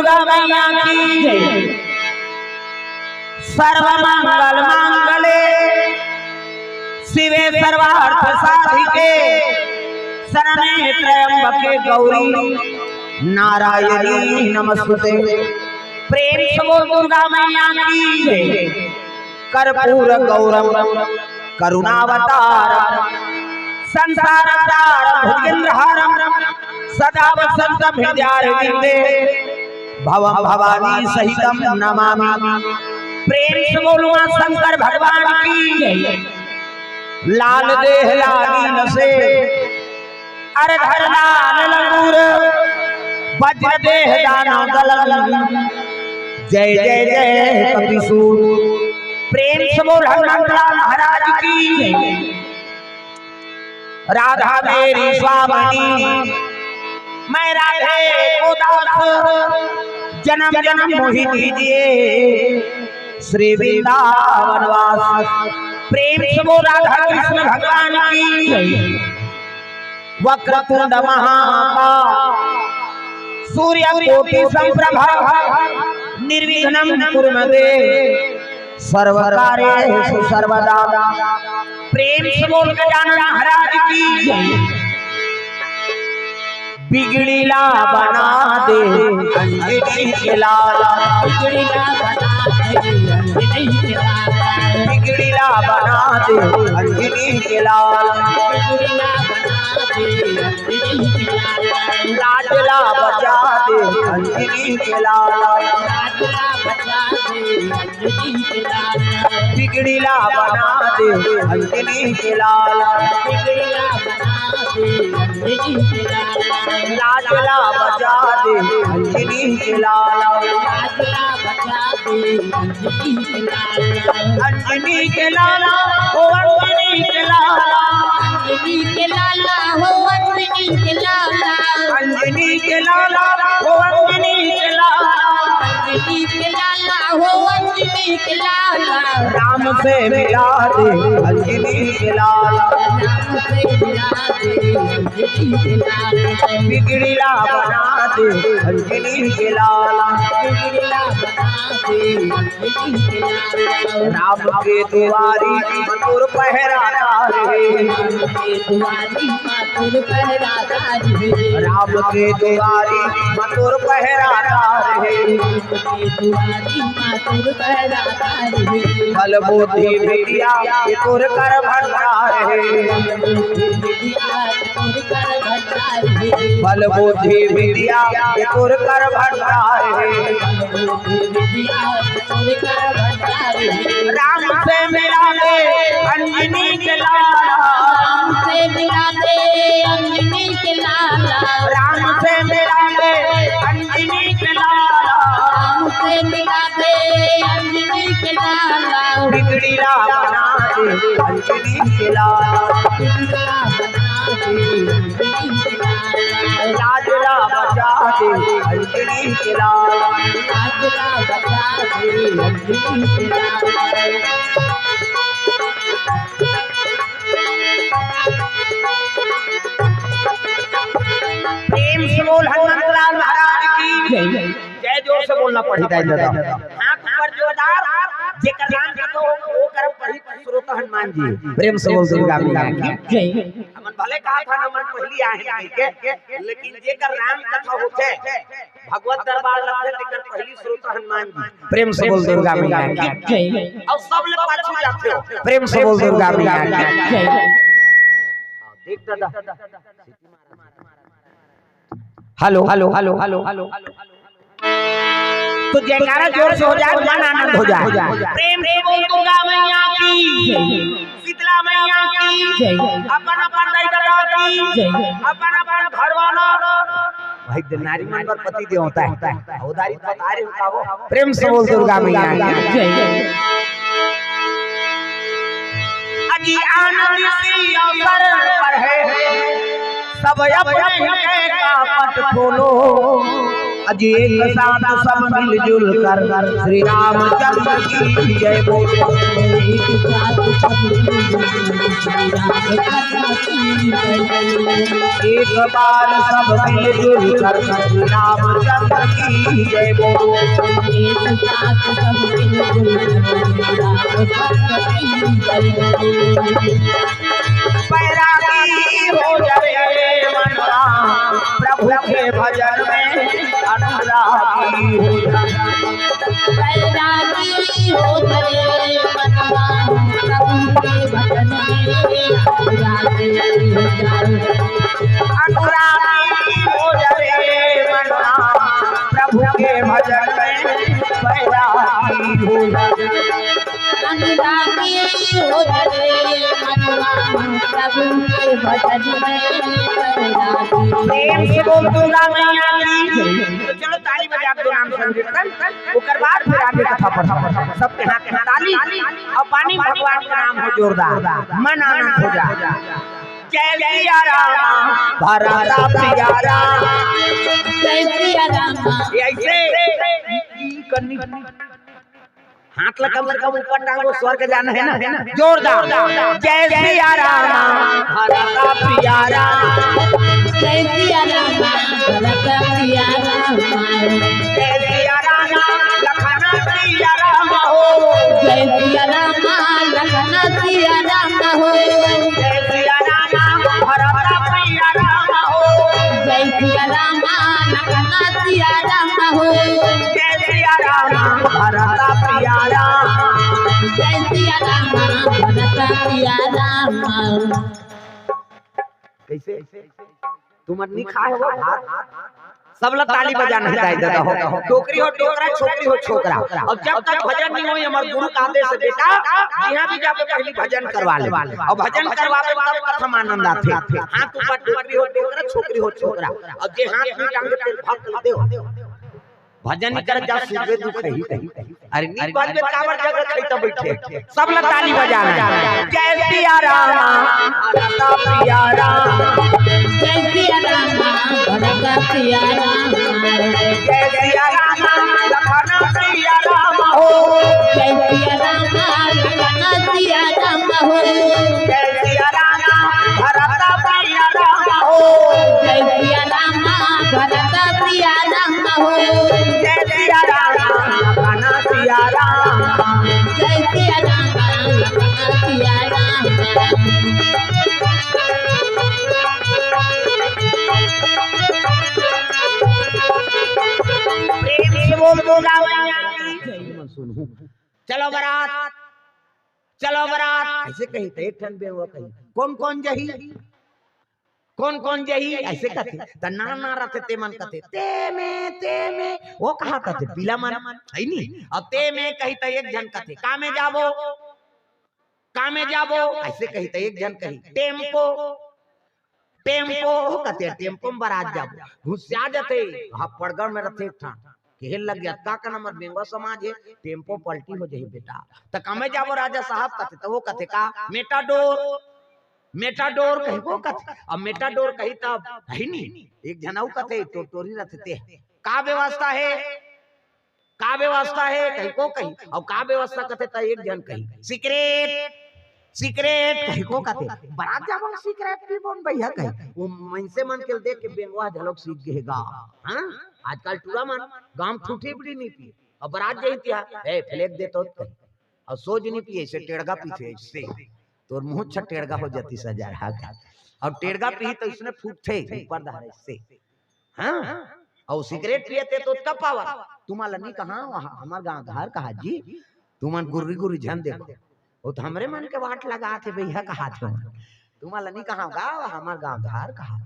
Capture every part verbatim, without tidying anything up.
दुर्गा मैया की जय। सर्व मंगल मांगल्ये शिवे सर्वार्थ साधिके शरण्ये त्र्यंबके गौरी नारायणी नमस्तुते। प्रेम से बोल दुर्गा मैया की जय। कर्पूर गौरम करुणावतारम संसार सारम भुजगेंद्रहारम सदा वसंतम हृदयारविंदे भवम भवानी सहितम नमामि। प्रेम से बोलो माँ शंकर भगवान की जय। लाल देह लागी नसे अर धर लाल लंगूर, वज्र देह दाना दलन। जय जय जय कपिसूर। प्रेम से बोल हनुमंतलाल महाराज की जय। राधा मेरी स्वामिनी, मैं राधे को दास, जन्म जन्म मोहि दीजिए श्री वृंदावन वास। प्रेम से बोल राधा कृष्ण भगवान की जय। वक्रतुंड महाकाय सूर्य कोटि संप्रभा निर्विघ्नं कुरु मे देव सर्व कार्येषु सर्वदा। प्रेम से बोल गजानन महाराज की जय। बिगड़ी ला बना दे अंजनी के लाला। बिगड़ी ला बना दे अंजनी के लाला। बिगड़ी ला बना दे अंजनी के लाला। बिगड़ी ला बना दे अंजनी के लाला। लाज ला बचा दे अंजनी के लाला। लाज ला बचा दे अंजनी के लाला। बिगड़ी ला बना दे अंजनी के लाला। बिगड़ी ला बना दे अंजनी के लाला। लाज ला बचा दे अंजनी के लाला। लाज ला बचा दे अंजनी के लाला। अंजनी के लाला, ओ अंजनी के लाला। अंजनी के लाला, हो अंजनी के लाला। अंजनी के लाला, ओ अंजनी के लाला। अंजनी के लाला, हो अंजनी के लाला। राम से मिला दे अंजनी के लाला। राम से मिला दे अंजनी के लाला। बिगड़ी ला बना दे अंजनी के लाला। बिगड़ी ला बना दे अंजनी के लाला। राम के दुआरी मथुर पहरादार हे। राम के दुआरी मथुर पहरादार हे। राम के दुआरी मथुर पहरादार हे। राम के दुआरी मथुर पहरादार हे। बल बुद्धि विद्या ये तोर कर भंडार हे। बल बुद्धि विद्या ये तोर कर भंडार हे। बल बुद्धि विद्या ये तोर कर भंडार हे। बल बुद्धि विद्या ये तोर कर भंडार हे। राम से मिला दे अंजनी के लाला। राम से मिला दे अंजनी के लाला। राम से मिला दे अंजनी के लाला। राम से मिला दे अंजनी के लाला। बिगड़ी ला बना दे अंजनी के लाला। बिगड़ी ला बना दे अंजनी के लाला। लाज ला बचा दे अंजनी के लाला। लाज ला बचा दे अंजनी के लाला। प्रेम से बोल हनुमंतलाल महाराज की जय। जय जोर से बोलना पड़ी दाई दादा। हाथ ऊपर जोरदार, जेकर नाम कथो वो करब पढ़ी श्रोता हनुमान जी। प्रेम से बोल दुर्गा मैया की जय। हमन भले कहा था ना मन पहली आहे के, लेकिन जेकर राम कथा होथे, भगवत दरबार लगथे, तेकर पहली श्रोता हनुमान जी। प्रेम से बोल दुर्गा मैया की जय। और सब ले पाछू जाथे हो। प्रेम से बोल दुर्गा मैया की जय। देख दादा। Hello, hello, hello, hello, hello. तो जयकारा जोर से हो जाए, मन आनंद हो जाए। प्रेम से बोल दुर्गा मैया की, शीतला मैया की, अपन अपन दाई ददा की, अपन अपन घर वाला। भाई, नारी मन बर पति देव होता है। उदारी पता रे होता वो। प्रेम से बोल दुर्गा मैया की। अजी आनंद इसी अवसर पर है, सब अपने हृदय का पट खोलो। आज एक साथ सब मिलजुल कर श्री रामचंद्र की जय बोलो। एक साथ सब मिलजुल कर श्री रामचंद्र की जय बोलो। एक बार सब मिलजुल कर श्री रामचंद्र की जय बोलो। एक साथ सब मिलजुल कर श्री रामचंद्र की जय बोलो। बैरागी हो जा रे मनवा, प्रभु के भजन में अनुरागी हो जा। बैरागी हो जा रे मनवा, प्रभु के भजन में अनुरागी हो जा। अनुरागी हो जा रे मनवा, प्रभु के भजन में बैरागी हो जा। अनुरागी हो जा रे मनवा, प्रभु के भजन में बैरागी। प्रेम से बोल दुर्गा मैया की। तो चलो ताली बजा के नाम संकीर्तन, ओकर बाद फिर आगे कथा पढ़। सबके हाथ में ताली और पानी भगवान के नाम हो जोरदार, मन आनंद हो जा। जय सिया राम, भरता पिया राम। जय सिया राम। ये ऐसे ई, ई करनी। हाथ ला कम से कम ऊपर टांगो, स्वर्ग जाना है ना, जोरदार। जय सिया राम, भरता पिया राम। जय सिया राम, भरता पिया राम। जय सिया राम, लखन सिया राम हो। जय सिया राम, लखन सिया राम हो। जय सिया राम, भरता पिया राम हो। जय सिया राम, लखन सिया राम हो। जय सिया राम, भरता पिया राम। जय सिया राम, भरता पिया राम। कैसे? तुमन नी खाए हो भात? सब ला ताली बजाना है दाई ददा हो। डोकरी हो डोकरा, छोकरी हो छोकरा। अब जब तक भजन नहीं होई, हमर गुरु का आदेश है बेटा, जहाँ भी जाबे पहली भजन करवा ले। और भजन करवाबे तब कथा में आनंद आथे। हाथ ऊपर, डोकरी हो डोकरा, छोकरी हो छोकरा। अब जे हाथ नहीं टांगे तेल भाग कर दे। भजन नहीं कर जा सुबह दुख ही कही। अरे नी बात में काबर जगह खई तो बैठे। सब ला ताली बजाना है। जय सिया राम, भरता पिया राम। जय सिया राम, भरता पिया राम। जय सिया राम, लखन सिया राम हो। जय सिया राम, लखन सिया राम हो। जय सिया राम, भरता पिया राम हो। जय सिया राम, भरता पिया राम हो। जय सिया राम, लखन सिया राम। जय सिया राम, लखन सिया राम। प्रेम से बोल दुर्गा मैया की। चलो बरात, चलो बरात, ऐसे कही तो एक ठन बेंगवा कही, कौन कौन जही, कौन कौन जही, ऐसे कथे। त ना ना रथे ते मन कथे, ते में, ते में, वो कहा कथे, पीला मन, है नी? अब ते में कही त एक झन कथे, का में जाबो, का में जाबो, ऐसे कही त एक झन कही, टेम्पो, टेम्पो, कथे, टेम्पो में बरात जाबो, घुसिया जथे, वहाँ पड़गड़ में रथे एक ठान, कहे लग गया, का का नंबर बेंगवा समाज है, टेम्पो पलटी हो जाही बेटा, त का में जाबो राजा साहब कथे, त वो कथे का, मेटाडोर, मेटाडोर कही को कथे। अब मेटाडोर कही तब है नी, एक झन अउ कथे, टोटोरी रथे ते। का व्यवस्था है, का व्यवस्था है कही को कही, अब का व्यवस्था कथे त एक झन कही, सिगरेट, सिगरेट कही को कथे। बरात जाबो सिगरेट पीबो न भैया कही। वो मनसे मन के देख के बेंगवा घलोक सीख गे गा। हाँ, आजकल टूरा मन गांव ठूठी बीड़ी नहीं पी, अब बरात जाही तिहा, ए, फेंक दे तो कही। और सोज नहीं पिए, ऐसे टेड़गा पीथे, ऐसे। तोर मुंह अच्छा टेड़गा हो जाती सजा रहा का। और टेड़गा पी तो इसने फूटथे ऊपर धारे से। हाँ? और सिगरेट पिए ते तो ओतका पावर। तुम्हारा नहीं कहा, वहाँ हमार गांव घर कहा जी, तुमन गुर्री गुर्री झन देखो। वो तो हमरे मन के वाट लगा थे भैया कहा थे। तुम्हारा नहीं कहा गा, हमार गांव घर कहा।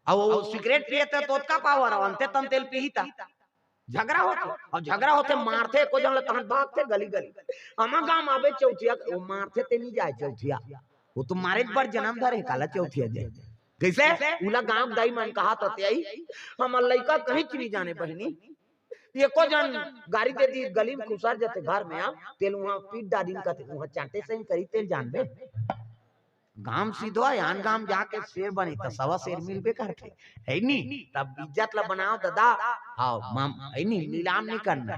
और वो सिगरेट पिए ते तो ओतका पावर, अंते तन तेल पीही ता। झगड़ा होथे, और झगड़ा होथे, मारथे, एको झन ल तहन भागथे गली गली। हमर गांव म आबे चौथिया, वो मारथे ते नहीं जाए चौथिया। वो तो मारे बर जन्म धरे, काला चौथिया जाए। कैसे? उला गांव दाई मन कहा तो ते आई, हमर लइका कहीं नहीं जाने बहिनी। एको झन गाड़ी दे दी, गली में खुसर जथे घर में, आ तेल वहां पीट डालिन कथे, वहां चांटे सही करी तेल जानबे। गांव सीधो हे, आन गांव जाके शेर बने, त सवा शेर मिलबे करथे, हे नी? तब इज्जत ला बनाओ दादा। हाँ, माम, हे नी, नीलाम नहीं करना।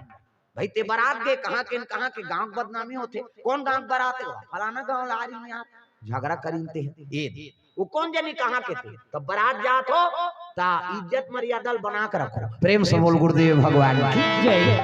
भाई, ते बरात गे, कहाँ के न कहाँ के, गांव के बदनामी होथे। कौन गांव के बरात हे? फलाना गांव लारी में यार, झगड़ा करिन ते हे। ये वो कौन जनी कहाँ के ते? तब बरात जात हो, त इज्जत मर्यादा ल बना के रखो। प्रेम से बोल गुरुदेव भगवान की जय।